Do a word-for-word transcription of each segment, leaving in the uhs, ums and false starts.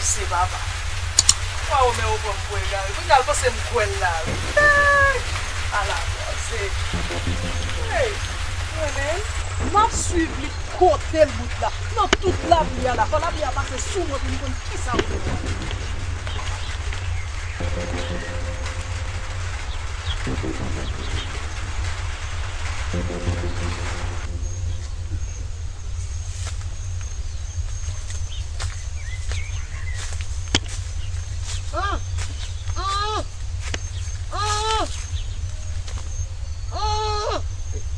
Se papa. Mwen wè men ou pran m pou egare. Kounye a l panse m kwè l la wi. Hey! Ala panse. Hey! Mwen menm, m ap swiv li kote l bout la. Nan tout lapli a la. Fò lapli a pase sou mwen pou m konn kisa ou te pran.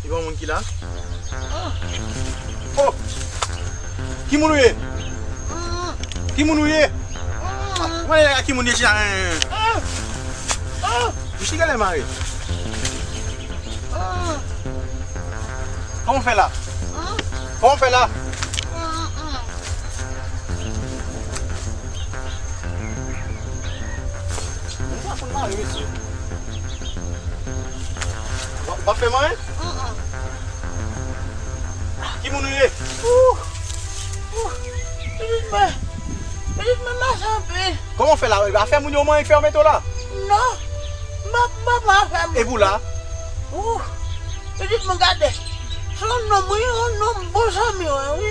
Li pa moun ki la? Oh! Ki moun ou ye? Ki moun ou ye? Mwen a ki moun ye chita? Ou chita lè mare. Kòman w fè la? Kòman w fè la? Moun sa konn mare, mesye. W ap fè m anyen? Ki moun ou ye? Pitit mwen, pitit mwen mache anpil. Kòman w fè la? Afè moun yo manyen k fè yo mete w la? Non, m pa, m pa pran afè moun. Epi w la? Ou, pitit mwen gade. Se yon nonm wi, yon nonm bon zanmi w wi.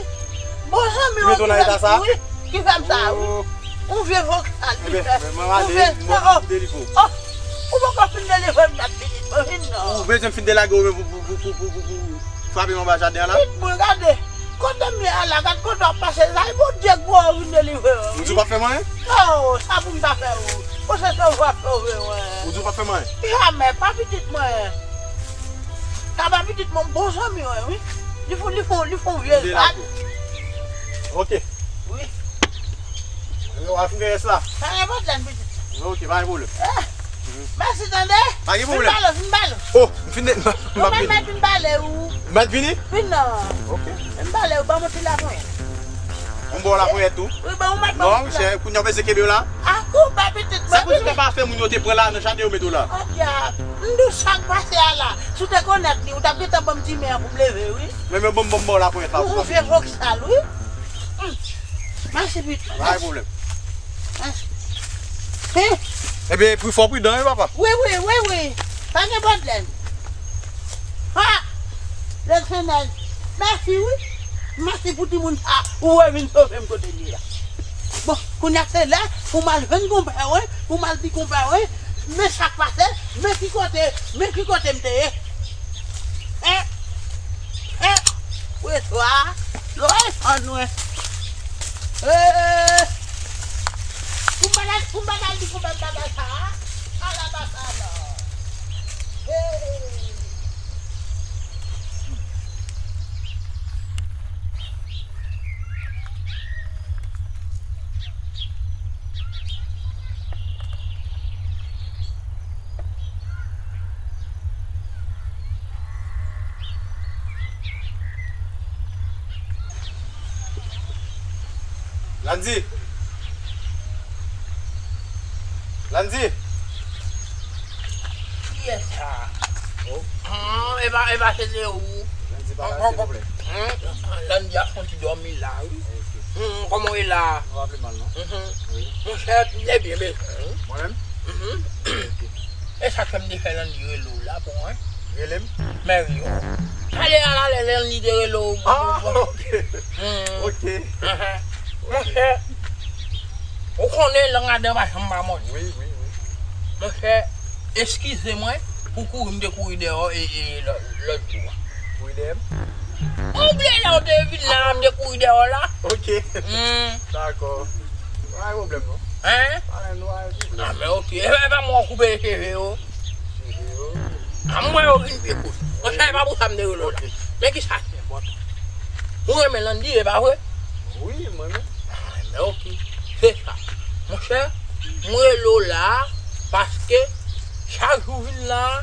Bon zanmi w ki fè m sa wi. Ki fè m sa wi. Yon vye vokal li fè. Yon vye, oh, oh. Ou poko fin delivre m dat pitit mwen vin non. Ou bezwen m fin delage w pou, pou, pou frape m anba jaden an la? Pitit mwen gade. Kote m ye a la, gad kote w ap pase la, e Bondye k voye w vin delivre mwen wi. Ou di w p ap fè m anyen? Oh, sa pou m ta fè ou? Ou se sove w ap sove mwen. Ou di w p ap fè m anyen? Jamè, pa pitit mwen. Sa pa pitit mwen, bon zanmi mwen wi. Li fon, li fon, li fon vye zak. Ok. Wi. Ou a fin fè rès la? Pa gen pwoblèm pitit. Ok, pa gen pwoblèm. Mèsi tande. Pa gen pwoblèm. Vin bale, vin bale. Oh, m fin de, m ap vini. Mèt vin bale ou. Mèt vini? Vin non. Ok. Vin bale ou, ban m yon ti laponyèt. Yon bon laponyèt tou? Wi, ban ou mèt ban m ti laponyèt. Non, chè, kounye a w bezwen kenbe w la? Ah, ou pa pitit mwen. Sa pou di papa afè moun yo te pran la nan jaden yo mete w la? Oh dyab, m di w sa k pase a la. Si w te konèt li, ou t ap gentan ban m ti men an pou m leve wi. Men, men, ban m, ban m ba w laponyèt la. Ou vye vòksal wi. Mèsi pitit. Pa gen pwoblèm. Mèsi. Ebyen, pri fò pridan wi papa. Wi, wi, wi, wi. Pa gen pwoblèm. Ha! Letenèl, mèsi wi. Mèsi pou timoun sa ou wè vin sove m kote m ye la. Bon, kounye a se lè pou m al jwenn konpè wi, pou m al di konpè wi, men sa k pase, men ki kote, men ki kote m te ye. Hein? Hein? Preswa, lò e fann wi. Eh! Pou m pa t al, pou m pa t al di konpè m bagay sa a, ala papa non. Eh! Landy! Landy! Kiyès sa? Oh. Hmm, e pa, e pa se te ou. Landy, pa la, silvouplè. Hmm, Landy ap fè yon ti dòmi la, wi. Ok. Hmm, kòman w ye la? Ou pa pi mal, non? Mhm. Wi. Monchè, m te byen bezwen, wi. Mwen menm? Mhm. Ok. E sa k fè m te fè Landy rele w la pou mwen. Rele m? Mèsi. Talè a la, lè Landy te rele w. Ah, ok. Hmm. Ok. Mhm. Monchè, ou konnen lang adan pa janm pa mòde. Wi, wi, wi. Monchè, eskize mwen pou kouri m te kouri dèyè w e, e, lò-, lòt jou a. Kouri dèyè m? Ou bliye lè w te vin la, m te kouri dèyè w la? Ok. Hmm. Dakò. Pa gen pwoblèm, non. Hein? Pa gen, pa gen pwoblèm. Ah, men ok. E pa, e pa mwen w koupe cheve yo? Cheve yo? Ah, mwen yo vin pye kouch. Monchè, e pa pou sa m te rele w la. Ok. Men kisa ki enpòtan? Ou renmen Landy, e pa vre? Wi, mwen menm. Ah, men ok. Se sa. Monchè, mwen rele w la a, paske chak jou vin la a,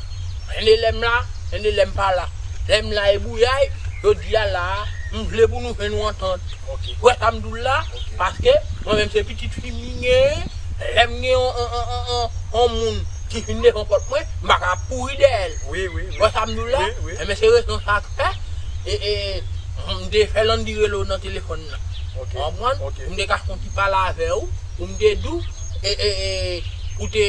gen de lè m la, gen de lè m pa la. Lè m la e bouyay, jodi a la a, m vle pou nou fè nou antant. Ok. Ou wè sa m di w la? Ok. Paske mwen menm se pitit fi m li genyen, lè m gen yon, yon, yon, yon, yon, yon moun ki vin devan pòt mwen, m pa ka ap kouri dèyè l. Wi, wi, wi. Ou wè sa m di w la? Wi, wi. Enben se rezon sa k fè, e, e, m te fè Landy rele w nan telefòn nan. Ok. Ou konprann? Ok. M te ka fè yon ti pale avè w. Pou m te di w, e, e, e, pou te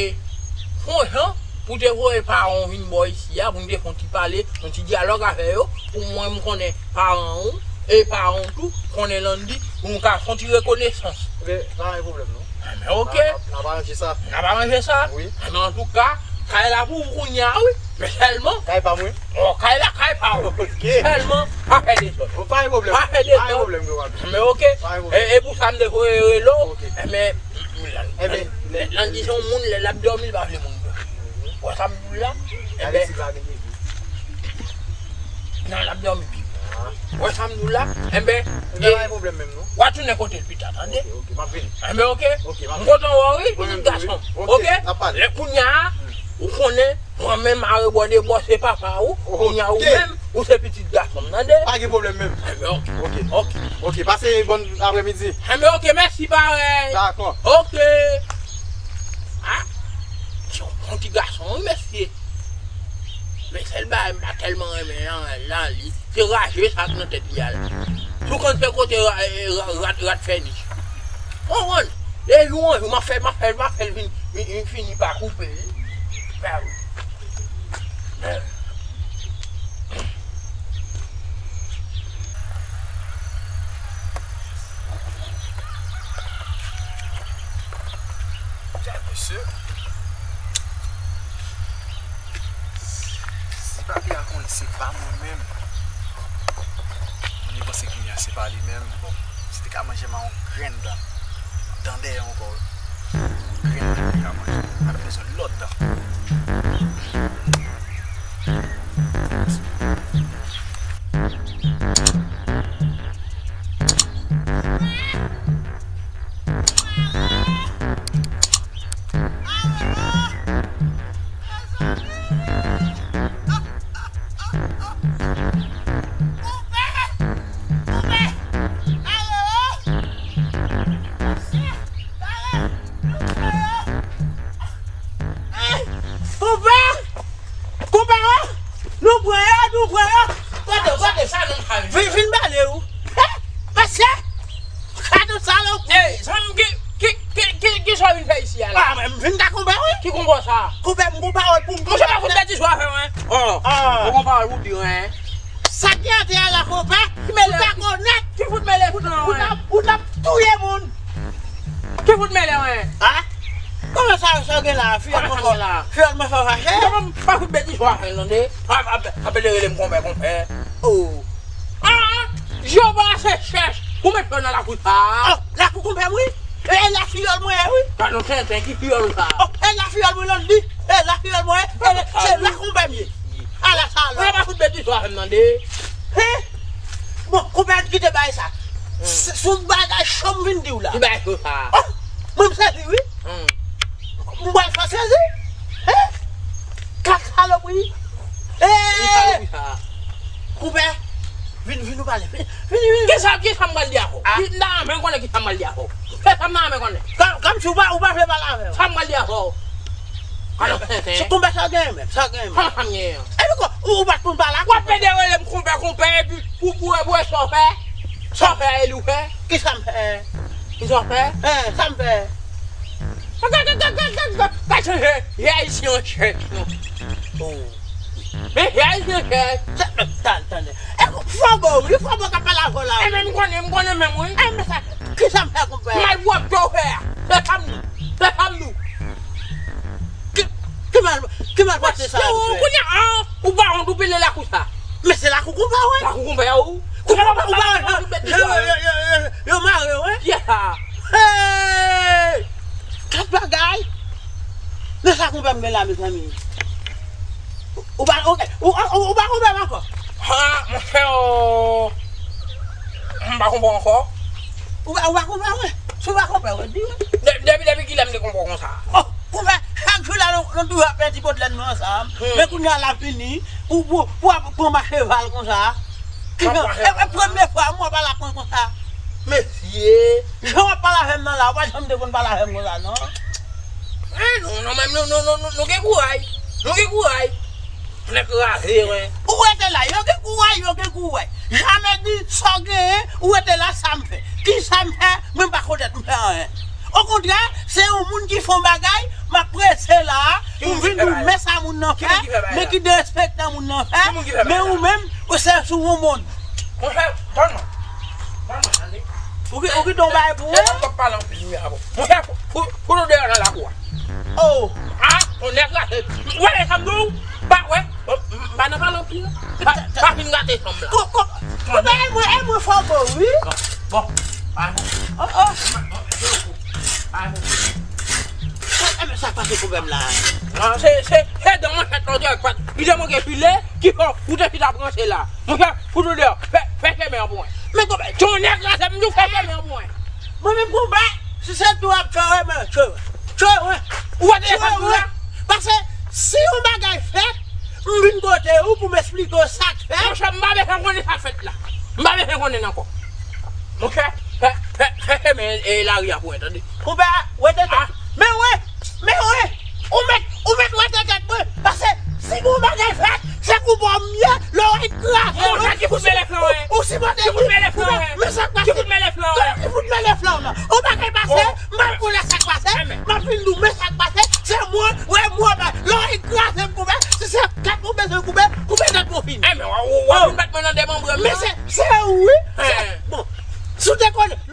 fè yon jan, pou te voye paran w vin bò isi a, pou m te fè yon ti pale, yon ti dyalòg avè yo, pou mwen m konnen paran w, e paran w tou, konnen Landy, pou nou ka fè yon ti rekonesans. Ebyen, pa gen pwoblèm, non. Enben, oke. N ap, n ap aranje sa. N ap aranje sa. Wi. Enben, antouka, kay la pou ou kounye a, wi. Men sèlman. Kay pa mwen? O, kay la, kay pa ou. Oke. Sèlman, pa fè dezòd. O, pa gen pwoblèm. Pa fè dezòd. Pa gen pwoblèm, gwo papi. Men oke. Pa gen pwoblèm. E, e pou sa m te voye rele w. Oke. Enben, Enben, Landy se yon moun, lè l ap dòmi, li pa vle moun dòmi. Ou wè sa m di w la? Gade si l pa gen bebe. Non, l ap dòmi pi. Ou wè sa m di w la? Enben, Enben, pa gen pwoblèm menm, non. W a tounen kote l pita, tande? Oke, oke, m ap vini. Enben, oke. Oke, m ap vini. M kontan wè w, wi, pitit gason. Oke, n ap pale. Lè kounye a, ou konnen, mwen menm, arebò de bò, se papa ou. Kounye a, ou menm, ou se pitit gason m, tande? Pa gen pwoblèm menm. Enben, oke. Oke. Oke. Oke, pase bòn aprèmidi. Enben, oke, mèsi, parèy. Dakò. Oke. A, se yon bon ti gason, wi, mesye. Men sèl bagay m pa tèlman renmen nan, nan li, se raje sa k nan tèt li a la. Si w konn se kote ra-, ra-, rat, rat fè nich. Ou konprann? E jou an jou, m ap fè, m ap fè, m ap fè l vin, vin, vin fini pa koupe l. Ba wi. Gad mesye. Si papi a konnen se pa mwen menm, moun li panse kounye a se pa li menm, bon, si te ka manje m a yon grenn dan, dan dèyè ankò, grenn dan li te ka manje, pa t bezwen lòt dan. Konpè! Konpè, o! Nou pran yo, nou pran yo! Kote, kote? Sa non, sa vin. Vin, vin bale ou. He! Mesye! Kado salopri! Ey, zanmi, ki, ki, ki, ki, ki sa w vin fè isi a la? A, mwen, m vin ta konpè, wi. Ki konpè sa? Konpè, m gon pawòl pou m di. Monchè, pa fout betiz w ap fè, wi. O, m gon pawòl pou w di, wi. Sa ki atè a la, konpè? Ki mele? Ou ta konèt. Ki fout mele fout lan, wi? Ou t ap, ou t ap touye moun. Ki fout mele, wi? A? Kòman sa, sa w gen la? Fiyòl mwen fè, fiyòl mwen fè w fache? Kòman pa fout betiz w ap fè, tande? Ap, ap, ap rele m konpè, konpè. O. A, Jewova se chèf. Ou met pye w nan lakou sa a. O, lakou konpè m, wi. E, e la fiyòl mwen ye, wi. Gad yon tenten, ki fiyòl sa a? O, e la fiyòl mwen, Landy. E la fiyòl mwen ye. E, se la konpè m ye. Ala salòp. Ou pa fout betiz w ap fè m, tande? He? Bon, konpè, kite bagay sa. Hmm. Se, se yon bagay cho m vin di w la. Ki bagay cho sa? O, mwen m sezi, wi. Hmm. M pral fè w sezi. He? Gad salopri. Ki salopri sa? Konpè, vin, vin nou pale. Vin, vin, vin, vin. Kisa, kisa m pral di avè w? A? Ki, m ta renmen konnen kisa m pral di avè w. Se sa m ta renmen konnen. Kòm, kòmsi ou pa, ou pa vle pale avè m. Sa m pral di avè w. Alò, tenten. Se konpè sa w genyen menm, sa w genyen menm. Kòman sa m genyen an? Epi ko, ou, ou pa t konn pale ak konpè. W ap pede rele m konpè, konpè, epi pou, pou, pou, sa w fè? Sa w fè, e li w fè? Kisa m fè? Kisa w fè? Hein, sa m fè? Gad, gad, gad, gad, gad, gad, gad chanje, e ayisyen an chèch, non. O. Men e ayisyen an chèch. Sa, tann, tann. E fò bon, wi, fò bon k ap pale avè w la, wi. Enben, m konnen, m konnen menm, wi. E, men sa, kisa m fè, konpè? Malpwòpte w fè a. Se sa m di. Se sa m di w. Ki, ki mal, ki malpwòpte sa m fè? Kounye a, ou pa wont ou pile lakou sa. Men se lakou konpè w, wi. Lakou konpè w. Konpè w pa, ou pa wont, yo, yo, yo, yo, yo mare w, wi. Kiyès sa? Hey! Gad bagay! Men sa konpè m gen la, mezanmi. Ou pa, ou, ou, ou, ou pa konpè m ankò? Ha, monchè, o. M pa konpè w ankò. Ou pa, ou pa konpè, wi. Si w pa konpè, wi, di, wi. De-, depi, depi kilè m te konpè w konsa? O, konpè, chak jou la, nou, nou toujou ap fè ti pwoblèm nou ansanm. Hmm. Men kounye a l ap fini, pou, pou, pou ap pran macheval konsa. Ki jan, e, e premye fwa m wè w pale ak mwen konsa. Mesye. Jan w ap pale avè m nan la, ou pa janm te konn pale avè m konsa, non. Eh, nou, nou menm, nou, nou, nou, nou, nou gen kouraj. Nou gen kouraj. Nèg raze, wi. Ou rete la, yo gen kouraj, yo gen kouraj. Jamè di sa w genyen, ou rete la, sa m fè. Ki sa m fè, mwen m pa konèt m fè anyen. Okontrè, Yon bagay, m ap prese la a pou m vin di w men sa moun nan fè, men ki derespektan moun nan fè, men ou menm, ou se sou yon mòn. Monchè, tann mwen. Tann mwen, tande. Ou ki, ou ki ton bagay pou ou? Ou p ap pale anpil, wi, avè w. Monchè, fout, fout ou deyò nan lakou a. Oh. Ah, on nèg la, se, ou wè sa m di w? Pa wè, m pa nan pale anpil. Pa, pa vin gate chanm la. Ko, ko, ko, e mwen, e mwen fò bon, wi. Bon, bon. Oh, oh. Enben, sa k pase pwoblèm la? Non, se, se, se dan mwen fèt lòt fwa. Li te manke file, ki fè ou te chita branche la. Monchè, fout ou deyò, fè, fè chemen an pou mwen. Men konpè, ton nèg la, se m di w fè chemen an pou mwen. Mwen menm konpè, si se tou ap tchwe, men tchwe, tchwe, wi. Ou wè telefòn moun la? Paske si yon bagay fèt, m vin kote ou pou m esplike w sa k fèt. Monchè, m pa bezwen konnen sa k fèt la. M pa bezwen konnen l ankò. Monchè, fè, fè, fè chemen e lari a pou mwen, tande. Konpè, wete tèt. Men wè, men wè, ou mèt, ou mèt wete tèt mwen, paske si gon bagay fèt, se pou bò m ye, lè w kraze, ou, ou, ou sipòte m.